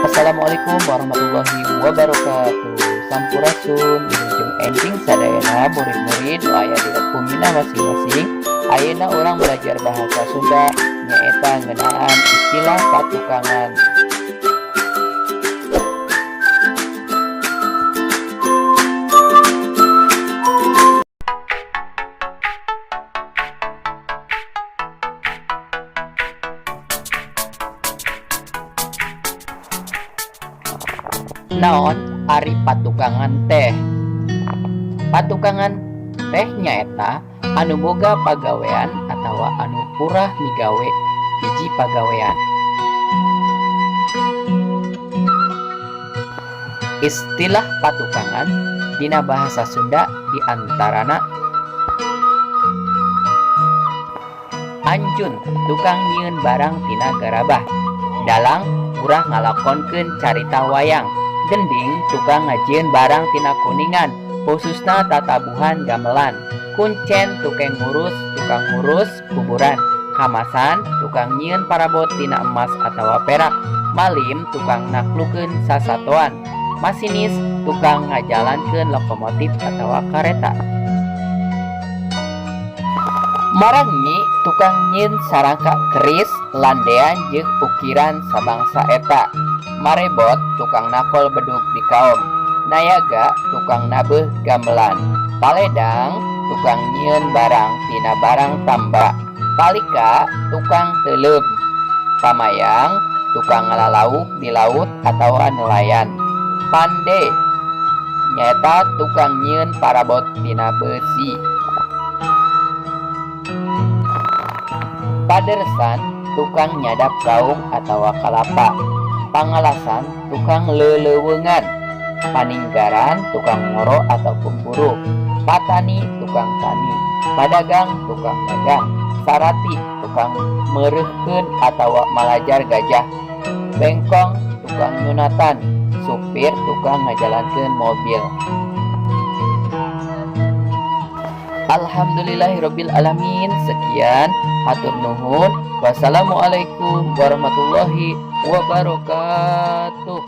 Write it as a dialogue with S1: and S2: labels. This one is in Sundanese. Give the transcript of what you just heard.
S1: Assalamualaikum warahmatullahi wabarakatuh. Sampurasun, wilujeng enjing sadayana murid-murid nu aya di bumina masing-masing. Ayeuna urang belajar bahasa Sunda, nyaeta ngeunaan istilah patukangan. Naon ari patukangan teh? Patukangan teh nyaeta anu boga pagawean atawa anu purah migawe hiji pagawean. Istilah patukangan dina bahasa Sunda diantarana: Anjun, tukang nyieun barang tina garabah. Dalang, urang ngalakonkeun carita wayang. Gending, tukang ngajieun barang tina kuningan, khususna tatabuhan gamelan. Kuncen, tukang ngurus kuburan. Kamasan, tukang nyieun parabot tina emas atawa perak. Malim, tukang naklukeun sasatoan. Masinis, tukang ngajalankeun lokomotif atawa kareta. Maranggi, tukang nyieun sarangka keris, landean jeung ukiran sabangsa eta. Marebot, tukang nakol bedug di kaom. Nayaga, tukang nabeuh gamelan. Paledang, tukang nyieun barang tina barang tambak. Palika, tukang teuleum. Pamayang, tukang ngalalauk di laut atawa nelayan. Pande nyaeta tukang nyieun parabot tina besi. Padersan, tukang nyadap kaung atawa kalapa. Pangalasan, tukang leleuweungan. Paninggaran, tukang ngoro atau pemburu. Patani, tukang tani. Padagang, tukang dagang. Sarati, tukang meureuhkeun atawa malajar gajah. Bengkong, tukang nyunatan. Supir, tukang ngajalankeun mobil. Alhamdulillahirabbil alamin. Sekian, hatur nuhun. Wassalamualaikum warahmatullahi wabarakatuh.